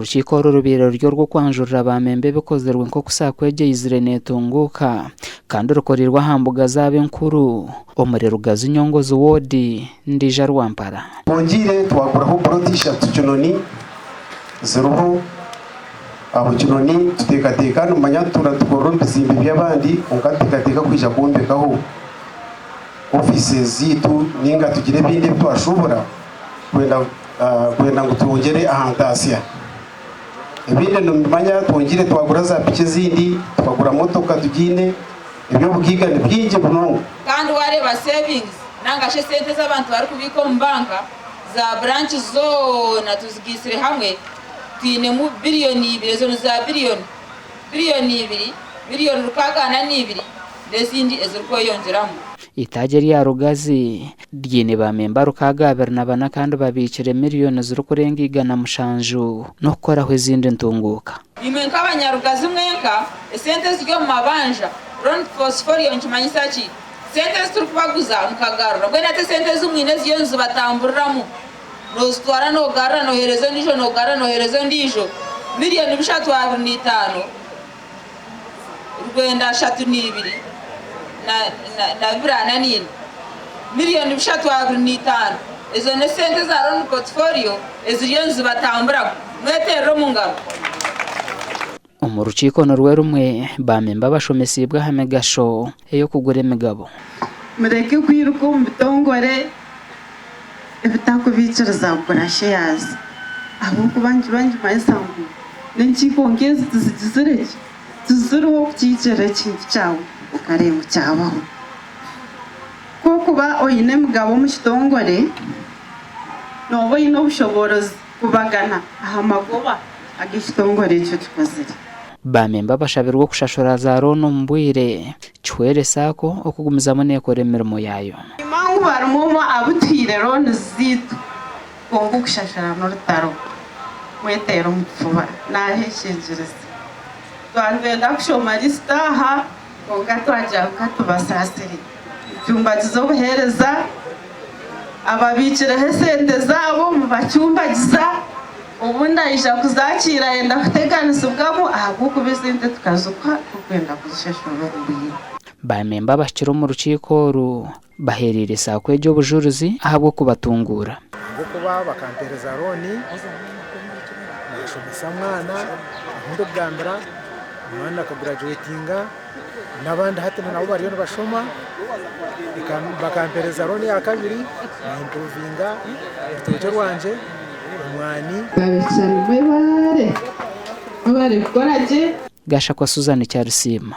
Orukiiko oru rubaire ruri orw'okwanjurira baamemba ebikozirwe nk'oku SACCO egi eizire neetunguuka kandi rukoreirwe aha mbuga zaabo enkuru omuri Rugazi Nyongozi woodi Ndiija Rwampara. Twongyeire twaguraho puloti ishatu Kinoni ziriho aho Kinoni tuteekateeka nimumanya tutuura nitukorera omu bizimbe by'abandi kwonka tuteekateeka kwija kwombekaho offices zaitu ninga tugire ebindi ebi twashuubura kwenda kwenda ngu twongyere aha ntaasya. Ebindi nimumanya twongyeire twagura za piki ezindi, twagura motoka tugiine, eby'obugaiga ni bingi munonga. Kandi waareeba savings nanga shi esente ezi abantu barikubiika omu banka za branch zoona tuzigaitsire hamwe twinemu biriyoni ibiri ezo ni za biriyoni, biriyoni ibiri, miriyoni rukaaga ana n'ibiri n'ezindi ezirikweyongyeramu. Eitaagi erya Rugazi ryiine ba memba 624 kandi babiikire miriyoni zirikurenga 107 n'okukoraho ezindi ntunguuka. Imwe nk'abanyarugazi mwenka, esente eziri omu mabanja, loan portfolio, nikimanyisa ki? Sente ezi turikubaguza mukagarura, mbwenu hati esente ezi mwine eziriyo nizibatamburiramu, noozitwara noogarura nooheereza ondiijo noogarura nooheereza ondiijo, miriyoni bishatu abiri na itaano, rwenda ashatu na ibiri na bibiri ana na ina, miriyoni bishatu abiri na itaano. Ezo n'esente eza loan portfolio eziriyo nizibatambura. Mweterere omu ngaro. Omu rukiiko nirwo rumwe, baamemba bashomesiibwe aha migasho ey'okugura emigabo. Mureke kwiruka omu bitongore ebitakubaikiriza kugura shares ahabw'okuba nikiba nikimanyisa ngu n'enkiiko nk'ezi tizigizire ki, tiziriho kukiikirira ekintu kyawe okareeba ngu kyabaho. Ku orikuba oine emigabo omu kitongore, nooba oine obushoboorozi kubagana aha magoba agu ekitongore ekyo kikozire. Baamemba bashabirwe okushashura za looni omu bwire, kihwere SACCO okugumizamu neekora emirimo yaayo. Nyima ngu barimu omu abu tuhaire looni zaitu kwonka okushashura n'orutaro. Mweteere omu kifuba naaheshengyereza. Twaba nitwenda kushoma lisiti aha kwonka twagira ngu ka tubasaasire. Mucumbagize obuheereza, ababiikireho esente zaabo mubacumbagiza. Obundi aija kuzakiira ayenda kuteganisibwamu ahabw'okuba esente tukazikuha turikwenda kuzishashurira omu bwire. Ba memba abahikire omu rukiiko oru baheereire SACCO egi obujurizi ahabw'okubatunguura. Ahabw'okuba bakampeereza looni nashomesa omwana ahu ndikugambira omwana akagurajuwetinga n'abandi hati nabo bariyo nibashoma bakampeereza looni eyakabiri nayimpuruvinga orutookye rwangye. Omwani. Babishusha nimwebare mwebare kukora gye. Gashakwa Susan Kyarusiima.